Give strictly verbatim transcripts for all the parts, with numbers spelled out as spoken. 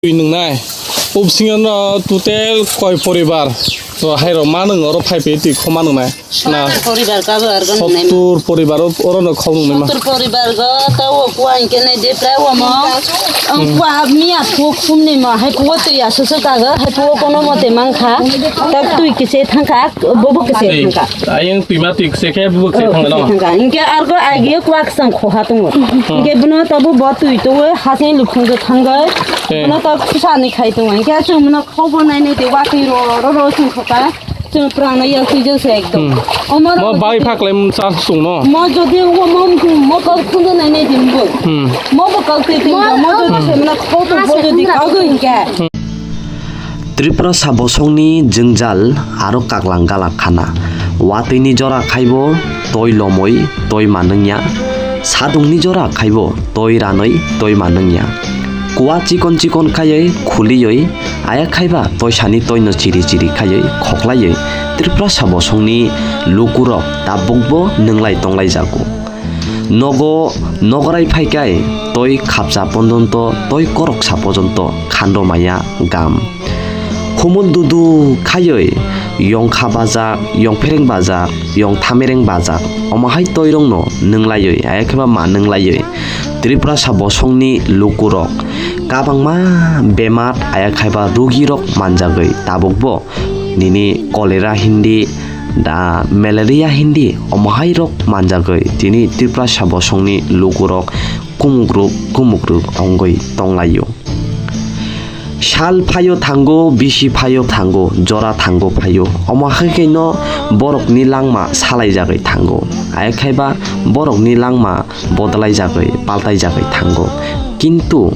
Twi nwngnai. O bisingo no total koi poribar? To hai rok ma nwng oro phai phai twi khoma nwngnai. Na. Sottur poribar ka bo argo nwngnai ma. Sottur poribar o-, oro no khau nwngnai ma. Sottur poribar go ta o kuwa hingke nai de pra o mo. Ang kuwa miya thuk sumni mo. Hai kuwa twi asu su ka go. Hai kuwa kono mote mang kha. Tak twi kise thang kha. Bobo kise thang kha. Ayang twi ma twi kise khe bobo kise thang kha. Kise thang kha. Hingke argo agi kuwa ksang khoha tongo. Hingke bono ta bo bo twi to hasing lukhung go thang go. Bono ta khusa ni khai tongo. Hingke chwng bono Khaubo nainai de watwi ro, ro, ro, chwng khoka, chwng prang na yak twi jose ekdom. Hmm. Omo ro. Mo bai phaklai msa sung no. Mo jodi o mo, mo kau khundu nainai de mbo. Hmm. Mo bo kau twi twi mo jodi se mna khau to bo jodi kau go hingke. Tripura sa bosongni jwngjal aro kaklang galak khana. Watwini jora khaibo toi lomoi toi manwngya. Sadungni jora khaibo toi ranoi toi manwngya. Kua chikon chikon khaiwi khuliwi aya khaiba toisani toino chiri chiri khaiwi khoklaiwi Tripura sa bosongni lukurok tabukbo nwnglai tonglai jago. Nogo nogorai phaikai toi khapsa ponjonto toi koroksa pojonto khando maya gam. Khumul dudu khaiwi yong kha bajak, yong phereng bajak, yong thamereng bajak, omo hai toirokno nwnglaiwi, aya khe ba ma nwnglaiwi. Tripura sa bosongni lukurok kabangma bemar aya khaiba rugirok manjagwi tabukbo nini cholera hindi, da malaria hindi, omo hai rok manjagwi tini Tripura sa bosongni lukurok kumukruk kumukruk ongwi tonglaio. Sal phaio thango, bisi phaio thango, jora thango phaio. Omo hai khe no borokni langma salaijagwi thango. Aya khaiba borokni langma bodolaijagwi, paltaijagwi thango. Kintu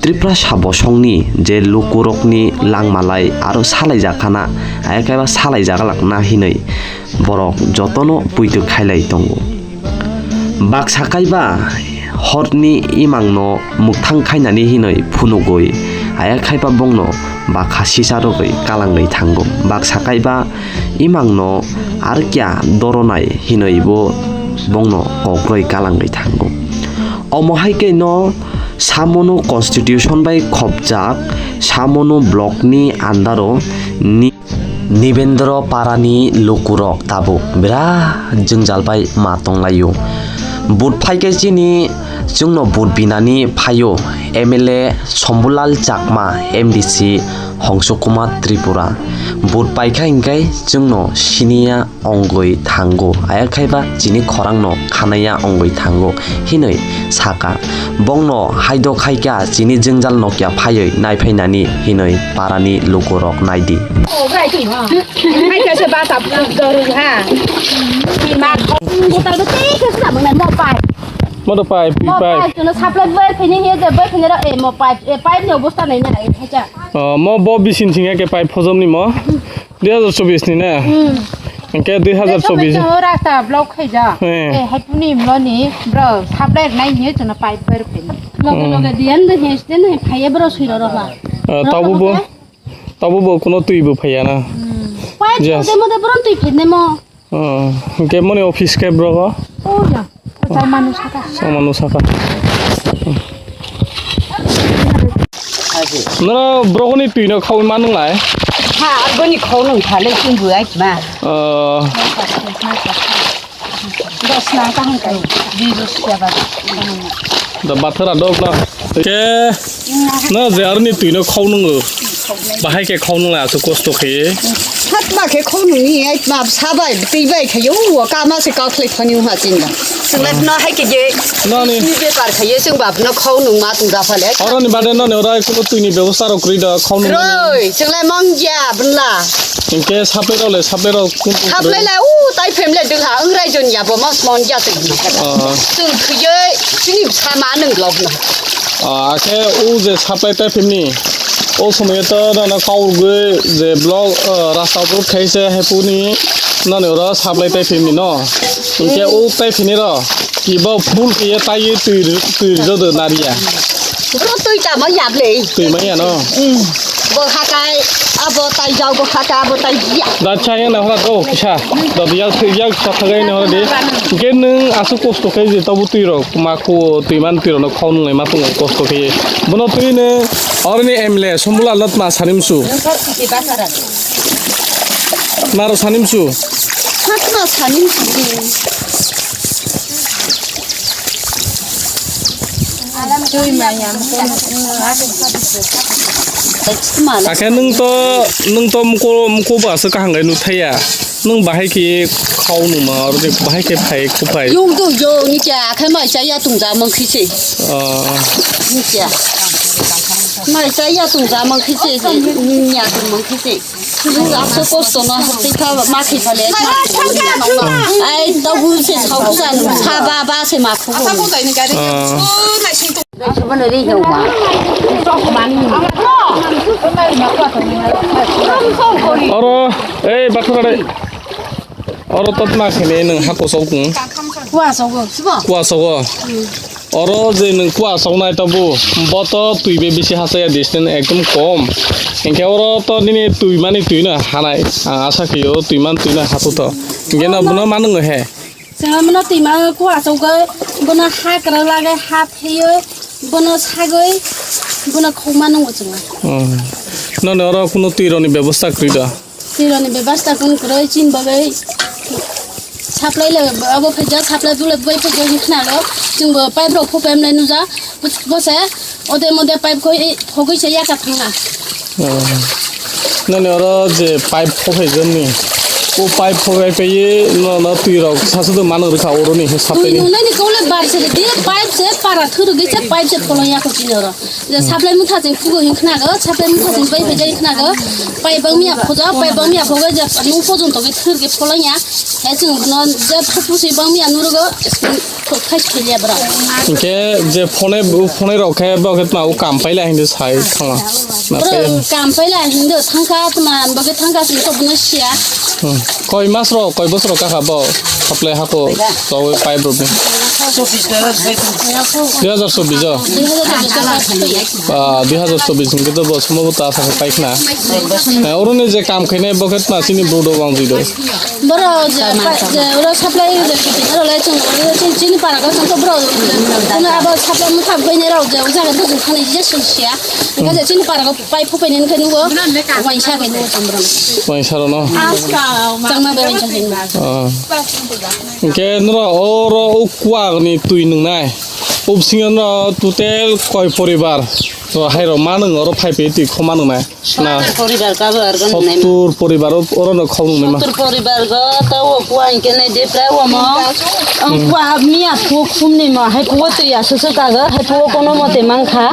Tripura sa bosongni je lukurokni langmalai aro salaijakhana, aya khaiba salaijaglakna hinwi borok jotono puitwk khailai tongo. Baksa kaiba horni imangno mukthang khainani hinwi phunugwi, aya khaiba bongno bakha sisa rwgwi kalangwi thango. Baksa kaiba imangno arkya doronai hinwi bo bongno kokroi kalangwi thango. Omo hai khe no samono constitution bai khopjak, samono block ni andaro ni Nibendra parani lukurok tabuk birat jwngjal bai ma tonglaio. Vote phaikhe chini chwngno vote binani phaio M L A Shambhulal Chakma, M D C Hongsu Kumar Tripura. Vote paikha hinkhe chwngno siniya ongwi thango, aya khaiba chini khorangno khanaya ongwi thango hinwi saka. Bongno haidok haikha chini jwngjal nokya phaiwi naiphainani hinwi parani lukurok naidi. Moto pipe, pipe. Mo pipe, chwngno supply bai phini hiya je bai phini ro, eh, mo pipe, eh, pipe ni obosta nai nai, hacha. Oh, mo bo bisin singya ke pipe phojom ni mo. Dui hazar chobbish ni na? Hmm. Hingke dui hazar chobbish. Chobbish o rasta block khaijak. Eh. Eh, hai puni mloni bro, supply nai hiyo chwngno pipe ber pin. Loge loge diyan de heste ne phaiye bro suiro roba. Eh, tabu bo, tabu bo kuno twi bo phaiya na. Hmm. Pipe mode mode bro twi phenne mo. Oh, hingke moni office ke bro ko? Oh, ya. Chama nu saka. Chama nu saka. Noro brokoni twi no khawi ma nung lai? Ha, boni khau nung thale kin bu ai ma. Oh. Dos na ka hung kai. Di dos ya ba. Da bathara dok na. Ke no je arni twi no khau nung. Bahai ke khau nung lai asu kosto khe. Hat ma ke khau nung ni ai ma sabai twi bai khayo wa ka ma se ka khle khani ha chin da. Sunglet no hai ke je. Nani? Ni bepar khaye sung bap no khau nung ma tung da phale. Oro ni bade no ne ora kuno twi ni bebosta rok kri da khau nung. Roi, sung lai mang ya bunla. Hingke saple rok le, saple rok kun kun saple le, u tai phim le dul ha, ang rai jon ya bo mas mon ya twi. Ah. Sung khaye, sini sama nung lok na. Ah, ke u je saple tai phim ni. O somoyo to nana kaurgwi je block, ah, rasta block khaise hepuni nani oro supply tai phimni no. Hingke o tai phini ro kibo full kiye taiye twi twi jodo nariya. Bro twi Tamo yable. Twi manya no. Bo hakai, abo tai jau, bo hakai, abo tai ya. Da chaya na hora do kisa. Da biya thwi ya kisa thagai na hora de. Gen nung asu kosto khai je tabu twi rok ma ko twi man twi rok no khau nung ma tung kosto khai. Bono twi ne orni M L A Sombula Latma sanim su. Naro sanim su. Hatma sanim su. Akhe nwng to, nwng to muko, muko ba se kaham gai nuthaiya. Nwng bahai khe khau numa, oro je bahai khe phai, khuphai. Yung do yo, ni kya, akhe mai cha ya tung ja mang khi se. Ah. Ni kya. Mai cha ya tung ja mang khi se, ni ya tung mang khi se. Ang kosto no haptwi kha ma khe phale. Ai, tabu se sao sa, sa ba ba se ma khu. Ah. Oro, ei, bathara dai. Oro totma khene nwng hako sok nwng. Kuasogo, sibo? Kuasogo. Oro je nwng kuasok nai to bo, bo to twi bai bisi hachaya distance ekdom kom. Hinkhe oro to nini twi mani twi no hanai. Ang asa khe o twi man twi no hato to. Hinkhe no bono ma nwngo he. Chwng bono twi ma kuasok goi, bono ha kwrak lagwi ha phiyoi, bono sagoi, bono khokma nwngo chwng. Hmm. Noni oro kuno twi roni bebosta kwrwi da? Twi roni bebosta kun kwrwi chini bagwi supply le abo phaijak, supply dule bai phaijak wngkha nalo. Chwngbo pipe rok phopem lai nujak. Bose ode mode pipe khoi phogwi se yaka thangna. Oh. Nani oro je pipe phophai jani. O pipe phophai paiye no, no twi rok sasu do mano rikha oro ni he. Twi sapai ni. Nunai ni kole bar se de pipe se para thuru ge se pipe se pholong yako chini oro. Je supply mutha chwng phugo hin khnago, supply mutha chwng bai bai jai khnago. Pai bang miya phoja, pai bang miya phoga je nung phojon to ge thir ge pholanya. He chwng no je phu phu si bang miya nurugo, thok thai thai le bra. Hinkhe je phone, phone rok khe bo khe tma o kam paila hindi sai thangla. Na Bro, paila. Kam paila hindi thangkha tma bo ge thangkha si to buna sia. Hmm. Koi mas rok, koi bosor rok kakha bo supply hako chawi pipe rok ni. Dui hazar chobbish o. Ah, dui hazar chobbish hingke to bo somo bo ta sa pai khna. Eh, oro ni je kam khainai bo khe tma chini bro do wang dui do. Boro je pa-, je oro supply je khainai oro le chwng oro chini, chini para go chwng to bro. Chwng abo supply mutha bai nai rok je o jaga bujung thani je sung sia. Hingke je chini para go Pai phupai ni khe nugo, waisa khe nugo chwng borok. Waisa rw no? Changma bai waisa khe nugo. Ah. Hingke noro oro o kuak ni twi nwngnai. O bisingo no total koi poribar? Ro hai ro ma nwng oro phai pe twi khoma nwngnai. Na. Sottur poribar ka bo ar gon nwngnai ma. Sottur poribar o-, oro no khau nwngnai ma. Sottur poribar go ta o kuak hingke nai de pra o mo. Ang kuak miya phuk khum ni mo. Hai puo twi ya susu ka go. Hai puo kono mote mang kha.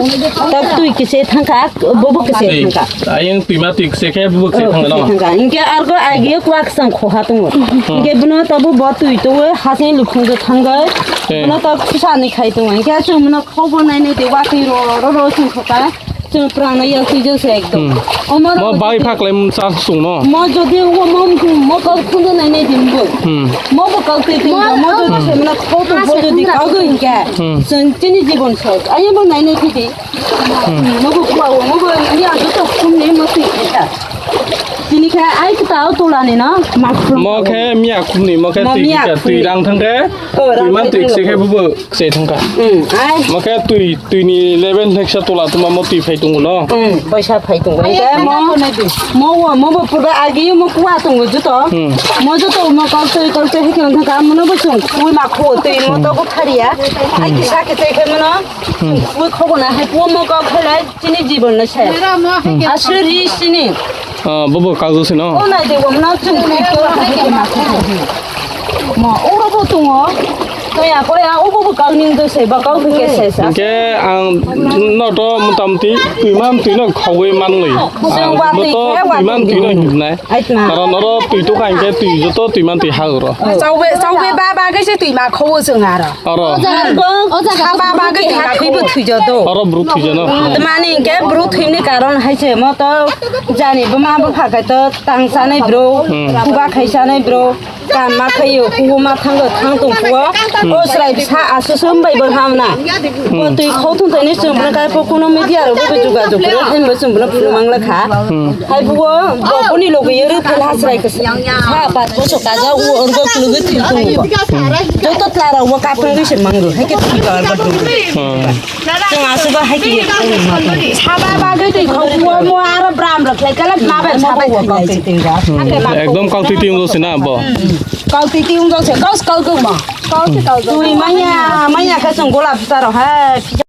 Tak twi kise thang kha. Bobo kise thangka. Ayang twi ma twi kise khe bobo kise thangka no? Kise thangka. Hingke argo agi kwak sang khoha tongo. Hingke bono tabo bo twi to hasing lukhung je thangoi. Eh. Bono to khusa ni khai tongo. Hingke chwng bono khobo nai nai de wa twi ro ro ro chwng khoka. Chwng prang na ya twi je se ekdom. Hmm. Omo bai phak lai msa sung no. Mo jodi o mo mo kal khunde nai nai dim bo. Hmm. Mo bo kal twi twi mo jodi se bono khoto bo jodi kal do hingke. Hmm. Chwng chini jibon sok. Ayo bo nai nai twi. Hmm. Nogo kuwa o, nogo ni a joto khum ni mo twi eta. Tini khe ai kta o tola ni no, mak khum. Mo khe miya khum ni, mo khe twi miya khe khum twi ni. Rang thang khe, oh, twi rang man twi thang khe khe bubo kse thang kha. Hmm, ai. Mo khe twi, twi ni eleven heksa tola tuma mo twi phai tongo no. Hmm, paisa phai tongo. Ai, khe mo, mo wo, mo bo pura agi mo kuwa tongo joto. Hmm. Mo joto mo kal twi, kal twi hikhe thang kha, mo no bo sung, twi ma kho twi mo to ko thariya. Ai kisa khe twi khe mo no. Hmm. Bo khobo na hai puo mo kok khelai chini jibon no se. Asli ri sini. Ah, bobo kagos no. O nai de wam na chung khe to hai ke ma khe. Mo oro bo tungo. To ya ko ya o bo kag ning do se ba kag ke se sa. Ke ang no to motamti twi man twi no khogoi man lei. Ang no to twi man twi no hibnai. Ai na. Karon oro twi to kain ke twi joto twi man twi ha oro. Chau be, chau be ba ba ke se twi ma khobo chung aro. Oro. O jaga, o jaga ha ba ba ke twi ma khobo thwi jo do. Oro bru thwi jo no. Mani ke bru thwi ni karon hai se mo to jani bo ma bo pha ke to tang sa nai bro. Hmm. Kuba khai sa nai bro. Kam ma khai yo, kubo ma thang do, thang tong kubo. O srai sa asu sum bai bo hamna. Bo twi khau thun thani sum bro kai po kuno media ro bo juga jug ro hen bo sum bro pulu mangla kha. Hai bo bo boni logo yero thel ha srai kha. Sa pa bo so kaja u orgo kulu ge thil thung bo. Joto tlara wo kapung ge se mangru. Hai ke thil ba ba. Chwng aswk ba hai khe saba bagwi twi khok mo mo aro bram rok khlai kala ma bai ma bai khlai. Ekdom kau twi twi wngjago se na bo. Kau twi twi wngjago se, kau se kau twi ma. Kau se kau twi. Twi manya, manya khe chwng golap star hai.